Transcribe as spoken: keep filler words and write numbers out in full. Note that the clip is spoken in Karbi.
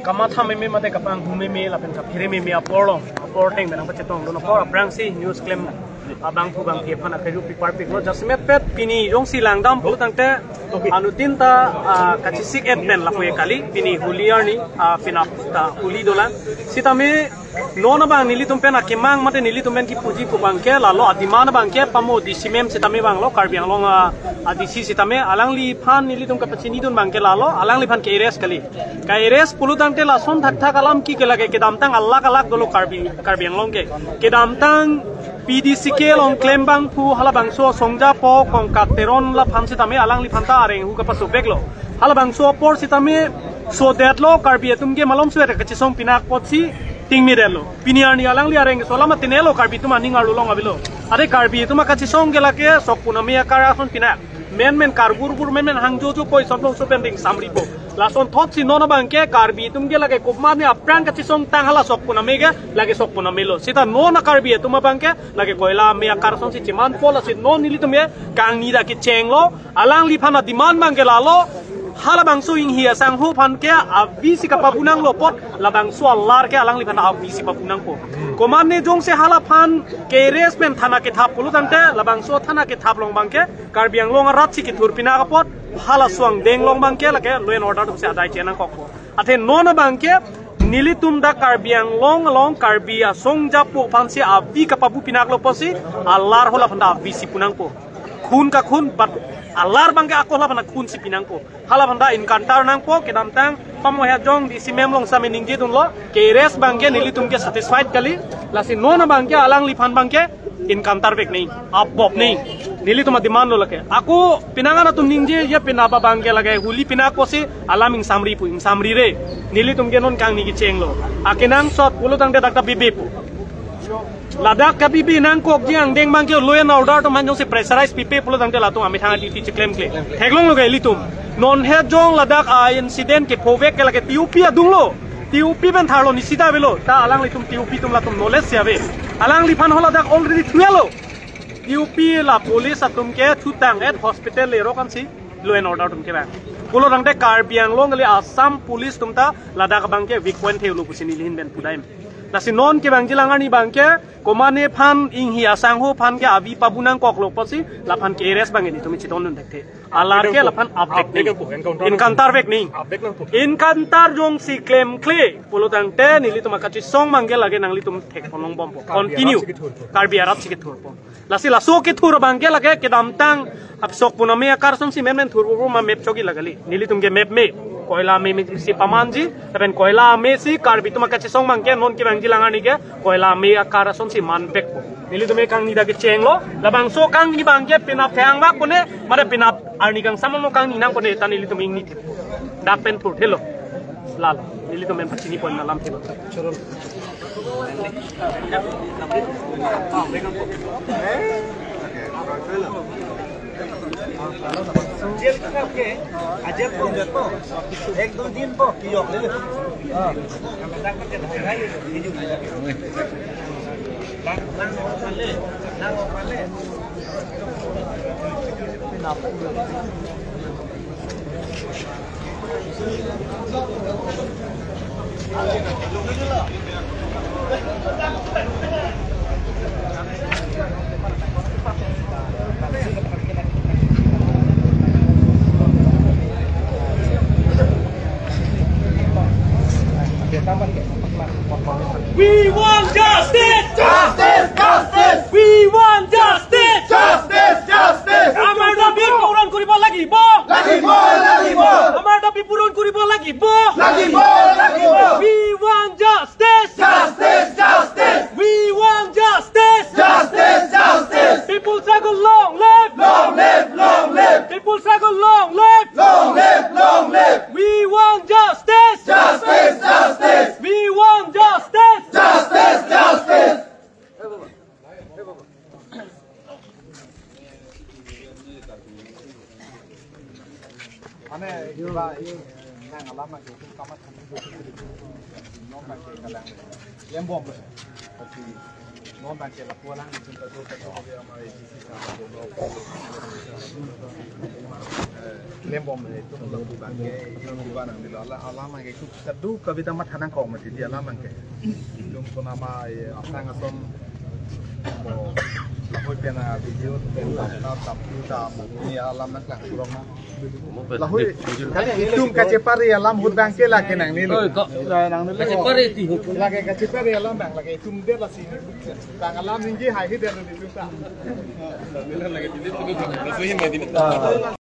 Kamatha meme mate kapanghu meme lapen kaphere meme apor along, apor ateng pen nangpachetongdun apor aphrangsi news klem abangphu bangphi aphan akaju piparpiklo. Jasemet pet pini jongsi langdam pulo tangte anuttin ta, ah, kachesik-et pen lapu-e kali, pini Holi arni, ah, penap ta Holi dolang. Sitame non abang nelitum pen akemang mate nelitum pen kipuji pu abangke lalo, ademand abangke pamo D C ma'am sitame abanglo, Karbi Anglong, ah, a D C sitame, alangliphan nelitum kapachinidun abangke lalo, alangliphan ke-arrest kali. Ka-arrest pulo tangte lason thakthak alam ke lake kedamtang alak alak dolo Karbi, Karbi Anglong ke. Kedamtang P D C K along klem abangphu halabangso Songjapo Kongkat Teron laphan sitame alangliphan ta areng hu kapasopeklo. Halabangso apor sitame sodetlo, Karbi atum ke malom suet kachesong pinak apotsi tingmidetlo. Pini arni alangli areng so alam atinelo, Karbi atum aning arlo long avelo. Ade Karbi atum akachesong ke lake sokpun ame akar ason pinak. Menmen kargurbur, menmen hangjojo poi sotlo so pen ding samripo. Lasonthotsi non abangke Karbi atum ke lake kopmane aphrang kachesongtang hala sokpun ame ke lake sokpun amelo. Sita non a-Karbi atum abangke lake koila ame akar asonsi chemanpo, lasi non nelitum ke kangni ta kechenglo. Alangliphan ademand abangke lalo, halabangso Inghi asangho aphan ke avisi kapabunanglo apot labangso alar ke alangliphan avisi pabunangpo. Komane jongsi halaphan ke-arrest pen thana kethap pulo tangte labangso thana kethap along abangke Karbi Anglong arat si kethur pinak apot, hala suang deng along abangke lake law and order atumsi adai chenangkokpo. Athe non abangke nelitum dak Karbi Anglong along Karbi a-Songjapo aphansi avi kapabu pinaklo apotsi alar halaphan ta avisi punangpo. Khun kakhun, but alar abangke ako halaphan ta khunsi pinangpo. Halaphan ta encounter nangpo, kedamtang pamo hajong D C ma'am along sitame ningjedunlo, ke-arrest abangke nelitum ke satisfied kali, lasi non abangke alangliphan abangke encounter vek nangji, abop nangji. Nelitum ademand lo lake. Ako penang an atum ningje, ya penap abangke lake Holi pinak apotsi alam ingsamri pu, ingsamrire. Nelitum ke non kangni kechenglo. Akenangsot pulo tangte dak ta bibe pu. Ladak kabibi nangkokji angdeng abangke law and order atum aphan jongsi pressurize pipe pulo tangte latum amethang a-duty cheklemkle. Theklonglo ke ilitum. Non hajong ladak a-incident kephovek ke lake T O P adunglo. T O P pen tharlo, nisita avelo. Ta alanglitum T O P atum latum knowledge si ave. Alangliphan ho ladak already thuelo. T O P la police atum ke thutang-et hospital lerok ansi law and order atum kevang. Pulo tangte Karbi Anglong kali, Assam police atum ta ladak abangke weak point thelo pusi neli ahin pen pudam. Lasi non kevangji lang arni abangke, komane aphan, Inghi asangho aphan ke avi pabunangkoklo apotsi laphan ke-arrest abang nelitum chetongdun thekthe. Alar ke laphan avek nangji. Encounter vek nangji. Encounter jongsi klemkle pulo tangte nelitum akachesong abangke lake nanglitum thekponlongbompo. Continue. Karbi arat si kethurpo. Lasi laso kethur abangke lake kedamtang ap sokpun ame akar asonsi menmen thurpo ma map chogi lake kali. Nelitum ke map me. Koila ame mesi pamanji, lapen koila amesi Karbi atum akachesong abangke non kevangji lang arni ke koila ame akar asonsi manvekpo. Nelitum ke kangni ta kechenglo, labangso kangni abangke penap thang bak pune, mane penap arni kangsam mo kangni nang pune ta nelitum ingni thip. Dak pen thurthelo. Lalo, nelitum pen pachini pon alam thelo. Jail कब के? आ जेल को, एक दो दिन को, की हो गए? We want justice! Justice! Justice! We want justice! Justice! Justice! আমাৰ দাবী পূৰণ কৰিব লাগিব। লাগিব, লাগিব। আমাৰ দাবী পূৰণ কৰিব লাগিব। লাগিব, লাগিব। We want justice! Justice! Justice! We want justice! Justice! Justice! People struggle, long live! Long live! Long live! People struggle, long live! Long live! Long live! We want justice! Justice! Justice! We want justice! Justice! Justice! Mane, iba, i, nang alam lagi, itu kamat kami itu, itu, itu, itu, itu, itu, itu, itu, itu, itu, itu, itu, itu, itu, itu, Non abangke lapu alang itum ta do ta do, amar A D C sir, eh, klembom itum lapu abangke itum kiba nangnelo, alam, alam abangke itum ta do kave ta matha nangkok mati di alam abangke. Itum konat ma, eh, aphrang ason mo lahoi pen a video pen ta tam tu ta mo ni alam nangklang surok ma. Lahoi, kali itum kachepari alam ahut abangke lake nangnelo. Oi, kok. Nangnelo. Kachepari ti ahut. Lake kachepari alam abang, lake itum der lasi. Abang alam ningje hai hi der di itum ta. Lake di itum ta.